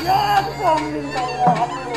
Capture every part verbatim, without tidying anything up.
Siapa minta waktu?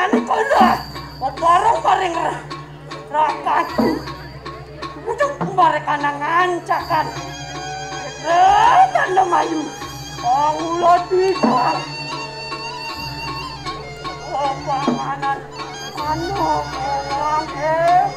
Kono, bareng-bareng ra-, rakanku. Ujug mereka nangancakan. Rekan lemayu. Pangula tiga. Oh, panganan. Anu, orang hebat.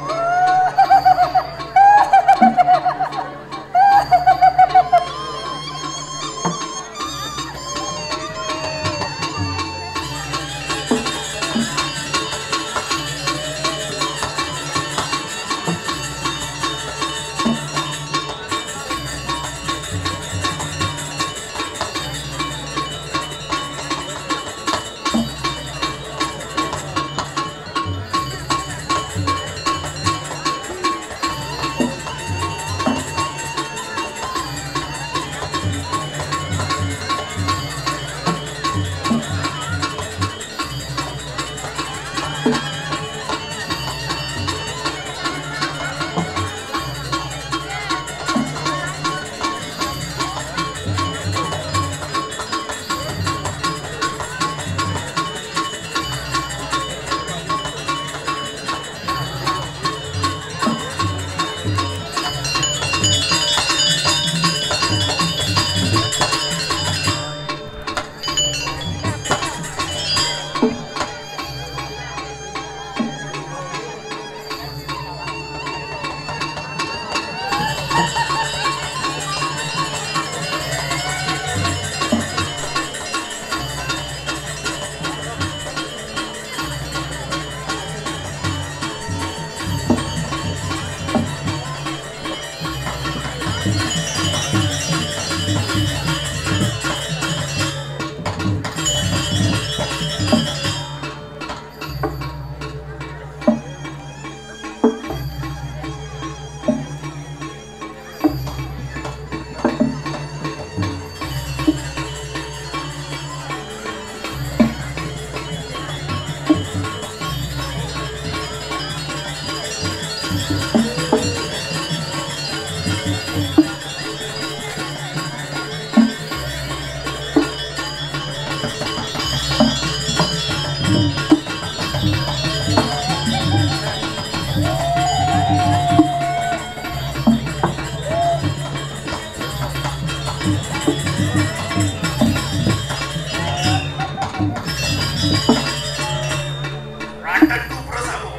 Raden Kuprasawa.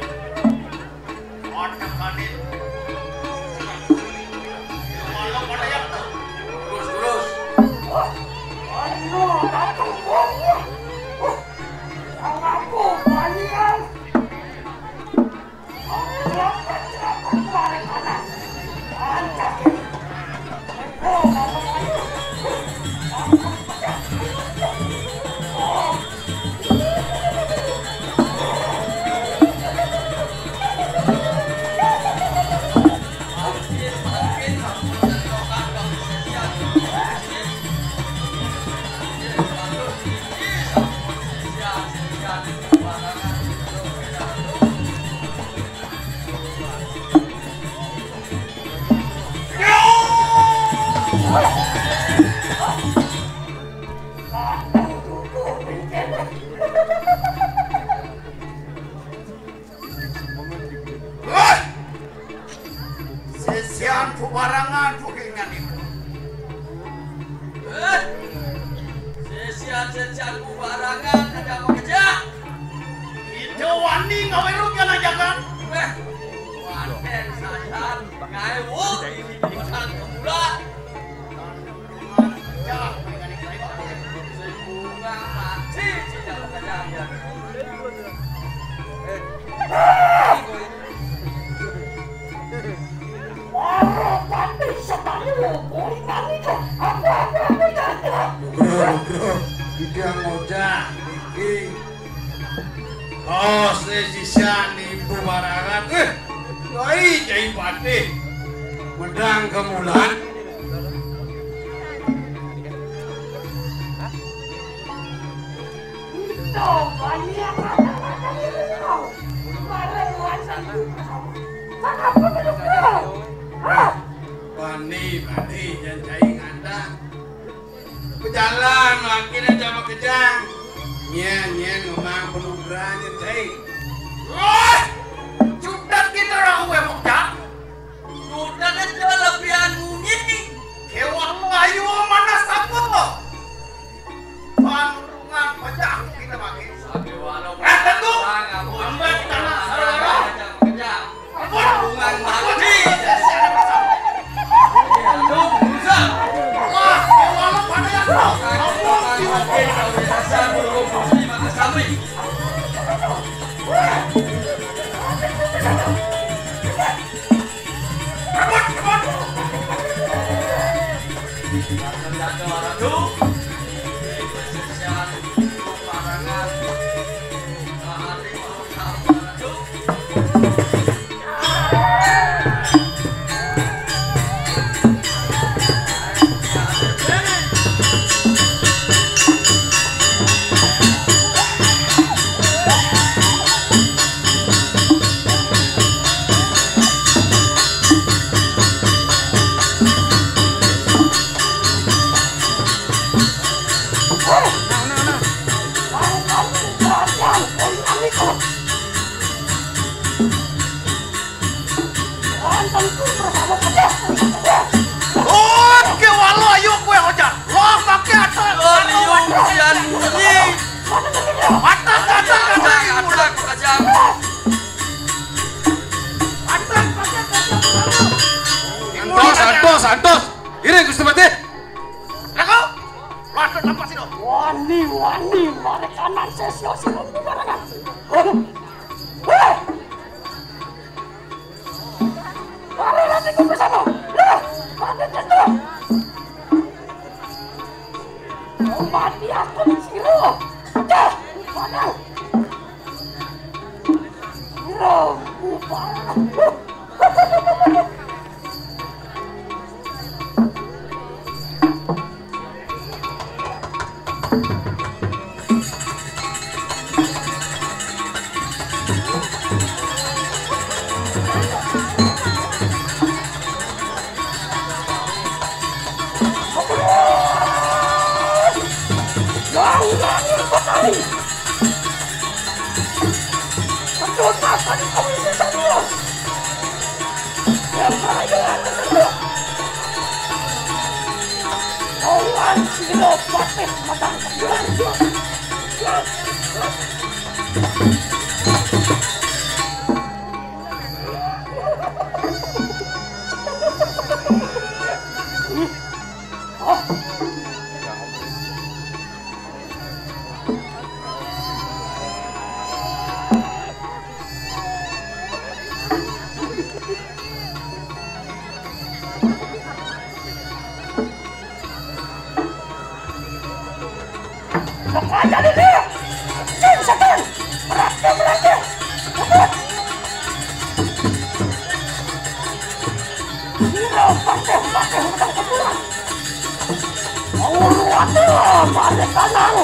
Ada kanin. Malam ada yang terus, terus. Wah, anu, aku, wah, wah. Wah, aku, Balian. Wah! Sisian bubarangan bukit nganiku. Eh, sisian-sisian bubarangan ada makejang. Itu wani ngaweru kana jagat. Eh, waten sajan ngaewu di pasang kemulan. Nugroho, nugroho. Iki ngojah, iki. Kaos ne sisian ibu barangan. Eh, yoi, Cai Patih. Medang kemulan. Itu, banyak kata-kata ini kau. Bareng wasan. Kenapa hidup kau? Hah? Bani, bani, jangan cai ngandang. Pejalan, makin aja makejang. Nyen, nyen, memang penuh geranya, Cai. Wah! Cutat kita orang uwe mekak. Cutat aja lebihan munyi. Kewang ayu mana sapa? Pantungan pecah kita makin. Sampai walau. Rata tuh. Ambat tanah saudara. Pecah. Oh, ke walo ayo kue oja. Wah, pakai atas. Oh, liu, sian bunyi. Atas, atas, atas. Atas, atas, atas. Antos, antos, antos. Iring Gusti Patih. Lagu. Langsung lepas itu. Wani, wani, mereka nan sesio sing barangan. Hei! Lari lagi ke sana. Lah, ada jatuh. Oh, mati aku di sini. Dah, padahal. Siro, upah. Makanya ini, ini setan, berarti, berarti, kebut. Ini pakai, pakai hutang kebulan. Mau lu ada, ada tanah.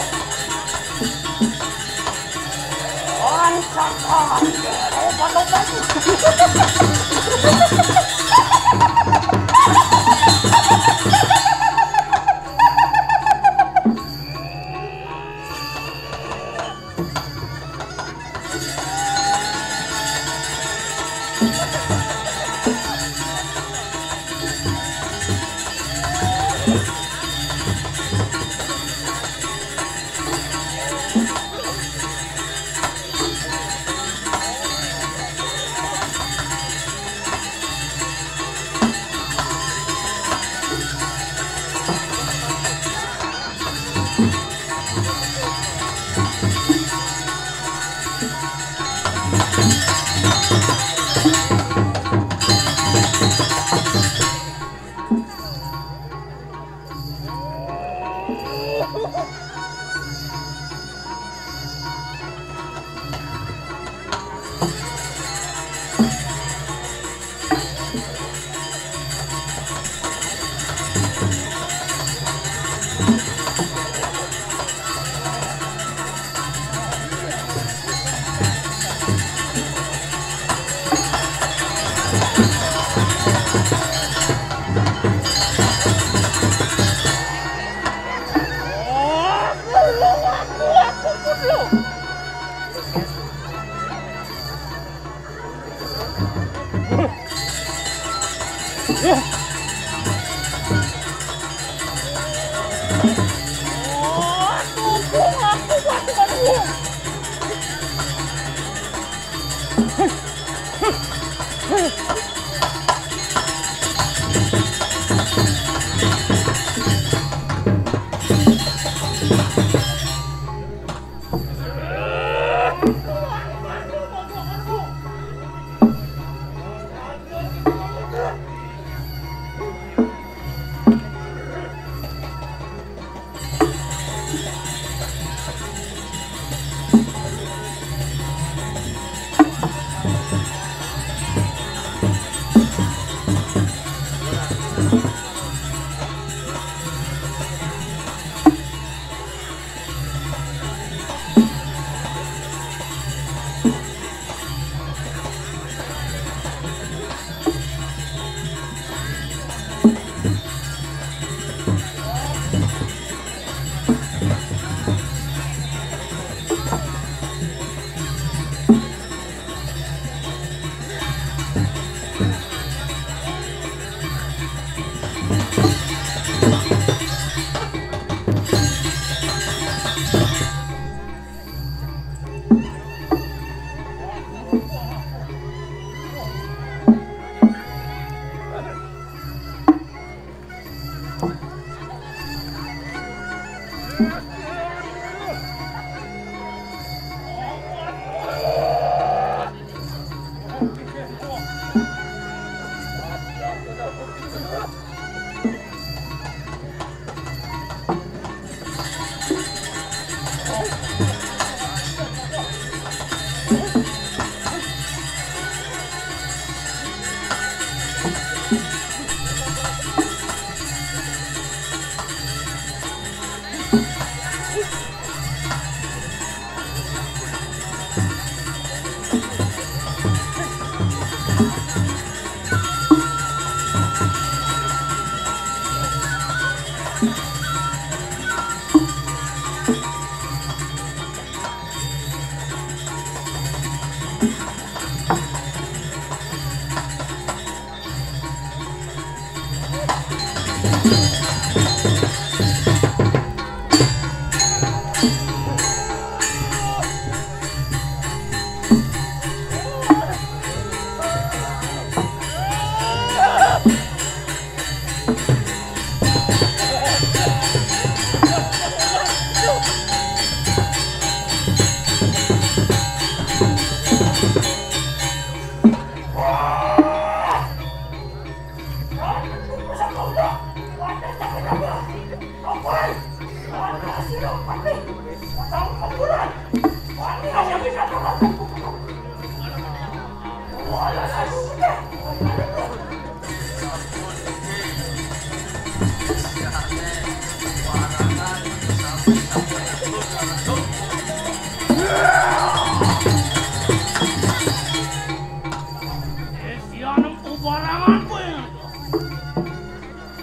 Sesian empu barangan kowe.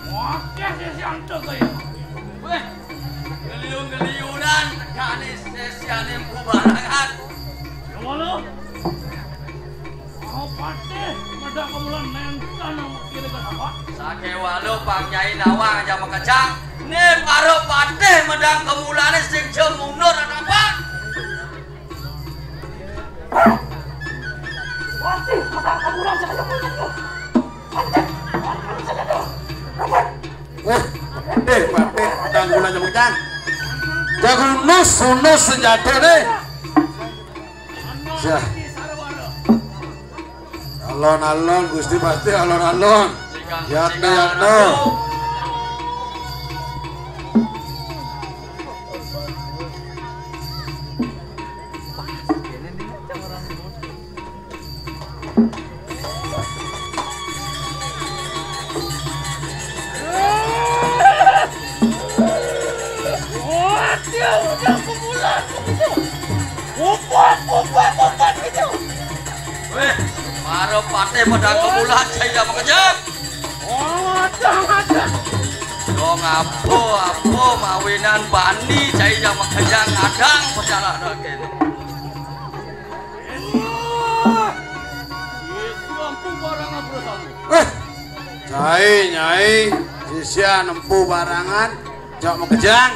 Wakeh sesian teke ya. Weh, geliu-geliunan jane sesiane empu barangan. Ya walu. Mau patih medang kemulan nenten nang kiri ke apa? Sake walu Pak Kyai nawang aja makejang. Ne baru patih medang kemulane sing aja mundur apa? Wati, mata kamu langsung aja punya tuh. Anjir, kamu saja tuh. Robot. Eh, eh, Patih, tanggulan nyamuk cang. Jago nus, nus senjata deh. Jah. Alon-alon, Gusti pasti alon-alon. Yatno, yatno. Weh, para patih padha kemulan, saya makejang. Dong apo, apo mawinan bani cai jang makejang ngadang pecalah dah kene. Eh, cai, nyai, sisia nempu barangan, jok makejang.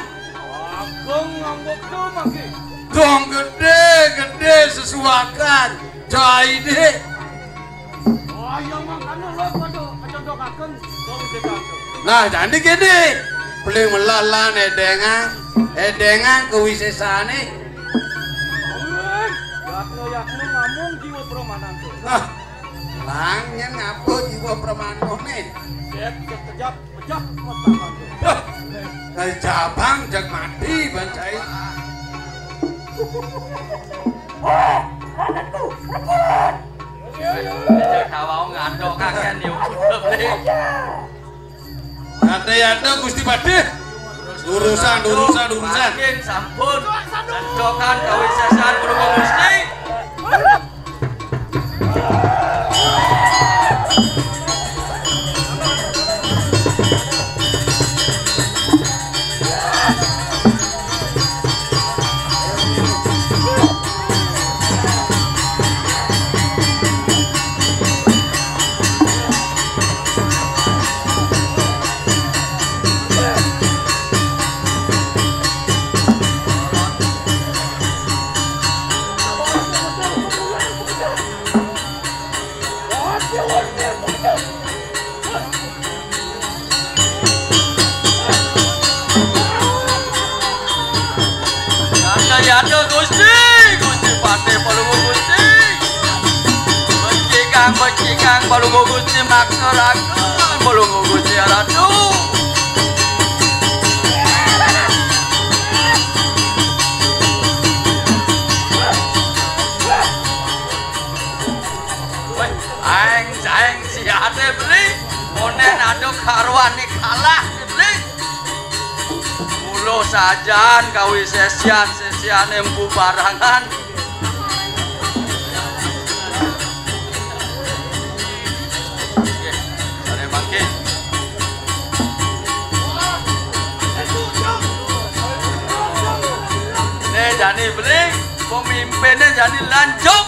Agung ngambek tu mangke. Dong gede, gede sesuakan, cai dek. Iya, mangkane lho padha kecondhokaken kawisésan. Nah, jane kene. Beli melalan edengan, edengan kawisésane. Wih, yatno-yatno namung jiwa pramananto. Nah, lang yen ngapa jiwa pramanane? Set sekejap pecah mestakan. Duh, kejabang jag mati bancai. Oh, anakku, ampun. Tawau ngandhok kakean ya. Ate ate Gusti Padhe. Urusan, urusan, urusan. Mangkin sampun. Santokan kawisésan Purwa Gusti. Yada Gusti, Gusti Patih Palungguh Gusti. Becikang, becikang Palungguh Gusti, maksa raga Palungguh Gusti Ratu. Weh, aeng, aeng, siate, Bli. Onen aduk karuan ni kalah, Bli. Mula sajan kawisésan, sésané empu barangan. Nggih, sané mangkin. Né jani Bli, pemimpinné jani lanjut.